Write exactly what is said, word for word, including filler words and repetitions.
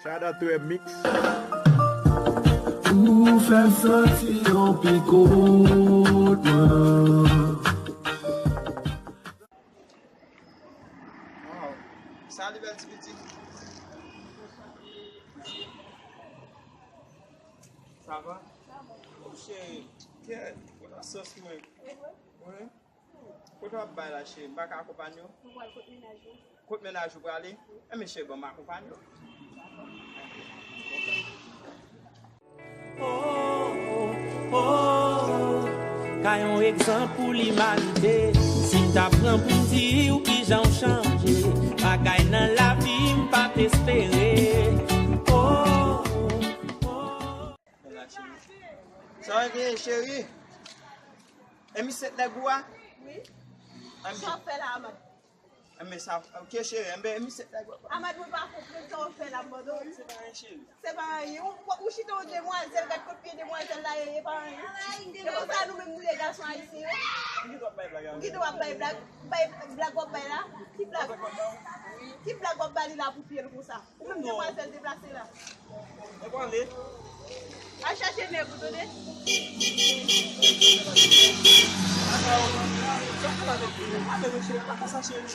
Shout out to M Mix. Ou fè m santi yon pi kot mwen. Wow. Salut, bèl ti pitit. Ça va? Sa bon. Oh, cheri, kèt, ou nan sans mwen. Wi. Kote w ap bay la, cheri? M pa ka akonpanye w? Mwen pral kot mennaj ou. Kot mennaj ou prale? Enben, cheri, ban m akonpanye w. Oh, oh, oh, oh. Ka yon egzanp pou limanite. Si m ta pran pou m di w kijan w chanje, bagay nan lavi m pa t espere. Oh, oh, oh. Sa w gen, cheri? E misye t nèg ou a? Wi. Sa w fè la, Amad? Enben sa, ok, cheri, enben misye t nèg ou a. Amad, mwen pa konprann sa w fè la, mwen, non. Se pa anyen, cheri. Se pa anyen. Ou, ou, ou chita yon demwazèl, gad kot pye demwazèl la ye, e pa anyen. E konsa nou menm nou ye gason ayisyen yo. Ou gentan w ap bay blag avè l. Ou gentan w ap bay blag, bay blag w ap bay la. Ki blag? Ki blag w ap ba li la pou pye l konsa? Ou menm demwazèl deplase la. Mwen pale. Al chache nèg ou tande. Sa fè avèk ou? Pale, mesye, pa fè sa, cheri.